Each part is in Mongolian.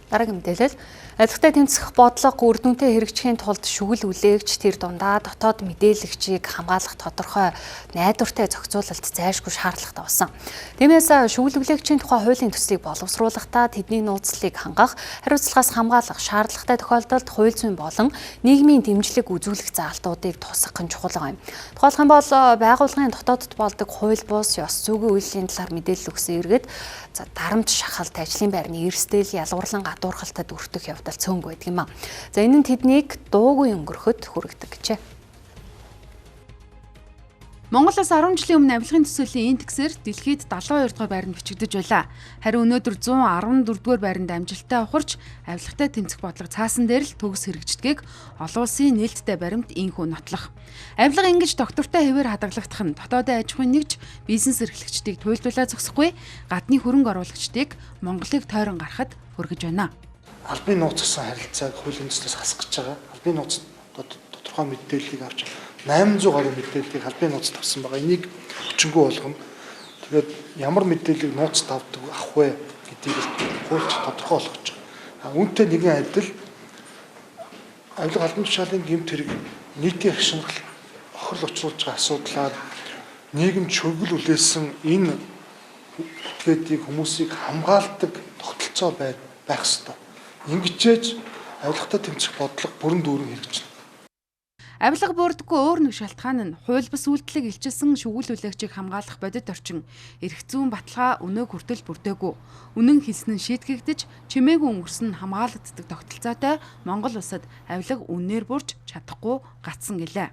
Дараагийн мэдээлэл авилгатай тэмцэх бодлого үр дүнтэй хэрэгжихийн тулд шүгэл үлээгч тэр дундаа дотоод мэдээлэгчийг хамгаалах тодорхой найдвартай зохицуулалт зайлшгүй шаардлагатай болсон. Тиймээс шүгэл үлээгчийн тухай хуулийн төслийг боловсруулахдаа тэдний нууцлалыг хангах, хариуцлагаас хамгаалах шаардлагатай тохиолдолд хууль зүйн болон нийгмийн дэмжлэг үзүүлэх заалтуудыг тусгах нь чухал юм. Тухайлх юм бол байгууллагын дотоодд болдог хууль бус ёс зүйн үйлдлийн талаар мэдээлэл өгсөн иргэд дарамт шахалт, ажлын байрны эрсдэл, ялгуурлан гадуурхалтад өртөх явдал цөөнгүй байдаг юм а. За энэ нь тэднийг дуугүй өнгөрөхөд хүргэдэг гэжээ. Монгол улс 10 жилийн өмнө авилгын төсөөлийн индексээр дэлхийд 72 дугаар байранд бичигдэж байлаа. Харин өнөөдөр 114 дугаар байранд амжилттай ухарч авилгатай тэмцэх бодлого цаасан дээр л төгс хэрэгждгийг олон улсын нээлттэй баримт инхүү нотлох. Авилга ингэж доктортой хэвээр хадгалагдах нь дотоодын аж ахуйн нэгж бизнес эрхлэгчдийг туйлдуулаа зогсохгүй гадны хөрөнгө оруулагчдыг Монголыг тойрон гарахад хүргэж байна. Албаны нууц гэсэн харилцааг хуулийн төслөөс хасах гэж байгаа. Албаны нууц тодорхой мэдээллийг авч 800 гаруй мэдээллийг албаны нууцд авсан байгаа. Энийг хүчингү болгоно. Тэгээд ямар мэдээллийг нууцд авдаг авах вэ гэдгийг хуульч тодорхой болгож байгаа. Үүнтэй нэгэн адил авилга албан тушаалын гэмт хэрэг нийтийн хашгирал хохирол учруулж байгаа асуудлаар нийгэм чөглөл үлээсэн энэ этгээдийг хүмүүсийг хамгаалдаг тогтолцоо байх ёстой. Ингэчээж авилгатай тэмцэх бодлого бүрэн дүүрэн хэрэгжинэ. Авилга бүрдэггүй өөр нэг шалтгаан нь хууль бус үйлдэлийг илчилсэн шүгэл үлээгчийг хамгаалах бодит орчин, эрх зүйн баталгаа өнөөг хүртэл бүрдээгүй. Үнэн хэлсэн нь шийтгэгдэж, чимээгүй өнгөрсөн нь хамгаалагддаг тогтолцоотой Монгол улсад авилга үнээр бүрч чадахгүй гацсан гэлээ.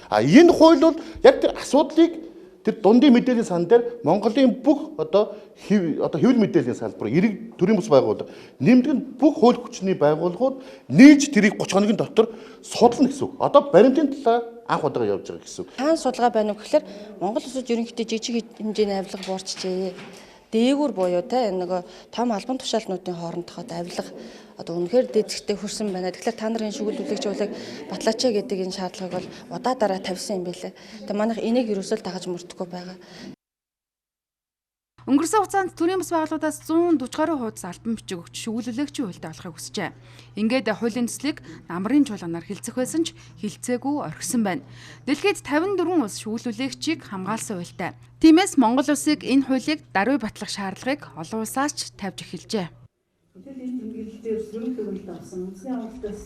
А энэ хууль бол яг тэр асуудлыг тэр дундын мэдээллийн сан дээр Монголын бүх одоо хэвлэл мэдээллийн салбар, ирэг төрийн бус байгууллага, нэмдэг нь бүх хууль хүчний байгууллагууд нийлж тэрийг 30 хоногийн дотор судлана гэсэн үг. Одоо баримтын талаар анх удаага явж байгаа гэсэн үг. Хаан судалгаа байна уу гэхлээр Монгол улсад ерөнхийдөө жижиг хэмжээний авилга буурчжээ. Дээгүүр буюу те нөгөө том албан тушаалнуудын хоорондох авилга одоо үнэхээр дээдсэгтэй хөрсөн байна. Тэгэхээр та нарын шүгэл үлээгч хуулийг батлаач гэдэг энэ шаардлагыг бол удаа дараа тавьсан юм байлээ. Тэгээ манайх энийг ерөөсөө дагаж мөрдөхгүй байгаа. Өнгөрсөн хугацаанд төрийн бас байгууллагуудаас 140 гаруй хуудас албан бичиг өгч шүгэл үлээгчийн хуультай болохыг хүсжээ. Ингээд хуулийн төслийг намрын чуулганаар хэлцэх байсан ч хэлцээгүй орхисон байна. Дэлхийд 54 улс шүгэл үлээгчийг хамгаалсан хуультай. Тиймээс Монгол улсыг энэ хуулийг даруй батлах шаардлагыг олон улсаас ч тавьж эхэлжээ. Энэ тэмдэглэл дээр сөрөг дүгнэлт авсан. Үндэсний амралтаас